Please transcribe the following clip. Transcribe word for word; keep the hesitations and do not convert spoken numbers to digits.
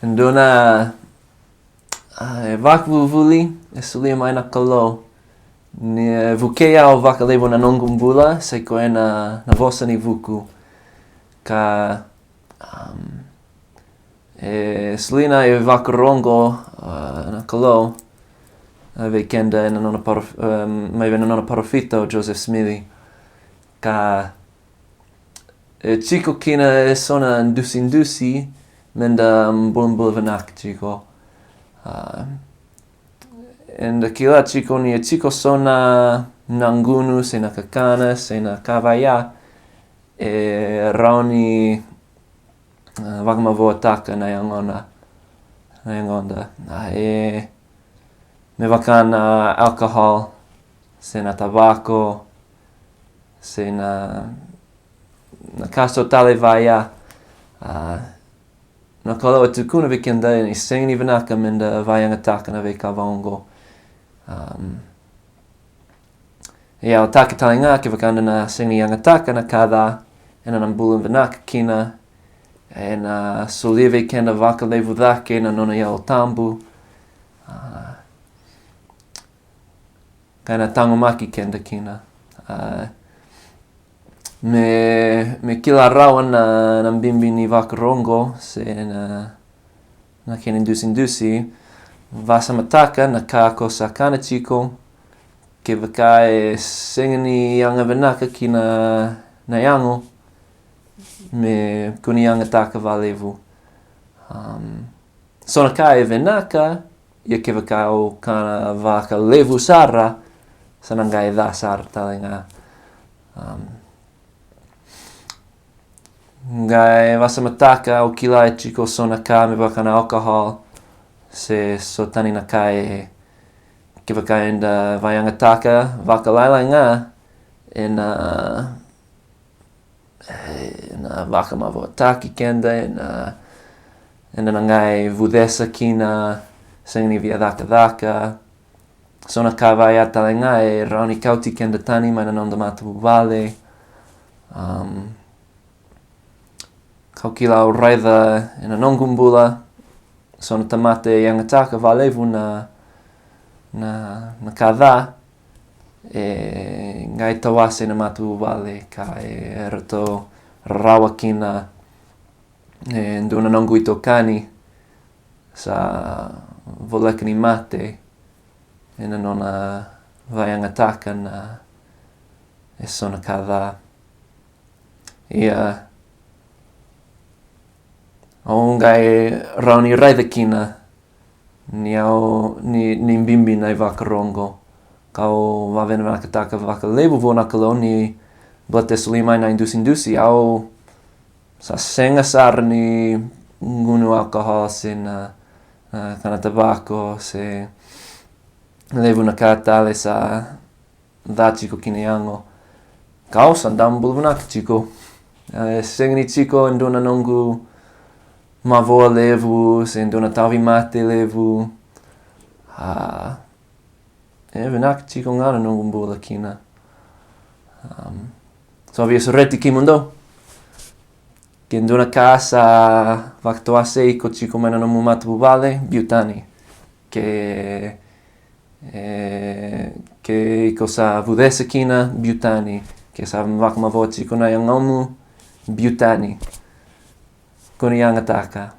E dua na, a, e vakavuvuli e solia mai na Kalou ni, e, vukei au vakalevu na noqu bula, sai koya na, na vosa ni vuku. Ka, am, e solia na ivakaro oqo, a, na Kalou, a, vei keda ena nona parof-, em, mai vei na nona parofita o Joseph Smith. Ka e tiko kina eso na dusidusi meda bulabula vinaka tiko. A, eda kila tiko ni e tiko so na, na gunu, se na kakana, se na ka vaya, e rawa ni, a, vakamavoataka na yagona, na yagoda. A, e, me vaka na alcohol, se na tavako, se na, na ka so tale vaya, a, na Kalou e tukuna vei keda ni sega ni vinaka meda vayagataka na veika va oqo. Am, e yalataki tale ga kevaka eda na sega ni yagataka na ka ca, eda na bula vinaka kina, ena solia vei keda vakalevu cake na nona Yalo Tabu. A, ka ena taqomaki keda kina. A, me, me kila rawa na, na bibi ni vakaro oqo, se na, na kena dusidusi, vasamataka na ka ko sa kana tiko, kevaka e sega ni yaga vinaka ki na, na yago, me kua ni yagataka valevu. Am, so na ka e vinaka, ia kevaka au kana vakalevu sara, sa na qai ca sara tale ga. Am, qai vasamataka, au kila e tiko so na ka me vaka na alcohol, se so tani na ka e, kevaka eda vayagataka vakalailai ga, ena, e, ena vakamavoataki keda, ena, eda na qai vucesa kina, sega ni via cakacaka. So na ka vaya tale ga e rawa ni kauti keda tani mai na noda matavuvale. Am, kau kila au raica ena noqu bula, so na tamata e yagataka valevu na, na, na ka ca, e qai tawase na matavuvale ka e ratou rarawa kina. E dua na noqu itokani sa voleka ni mate ena nona vayagataka na eso na ka ca. Ia, au qai rawa ni raica kina ni au, ni, ni bibi na ivakaro oqo. Kau vavinavinakataka vakalevu vua na Kalou ni baleta e solia mai na idusidusi. Au sa sega sara ni gunu alcohol se na, na kana tavako se levu na ka tale sa ca tiko ki na yago. Kau sa dau bula vinaka tiko. E sega ni tiko e dua na noqu mavoa levu se dua na tauvimate levu. A, e vinaka tiko ga na noqu bula kina. Am, so via sureti kemudou. Ke dua na ka sa vakatawasei iko tiko mai na nomu matavuvale, biu tani. Ke, e, ke iko sa vucesa kina, biu tani. Ke sa vakamavoa tiko na yagomu, biu tani. Kua ni yagataka.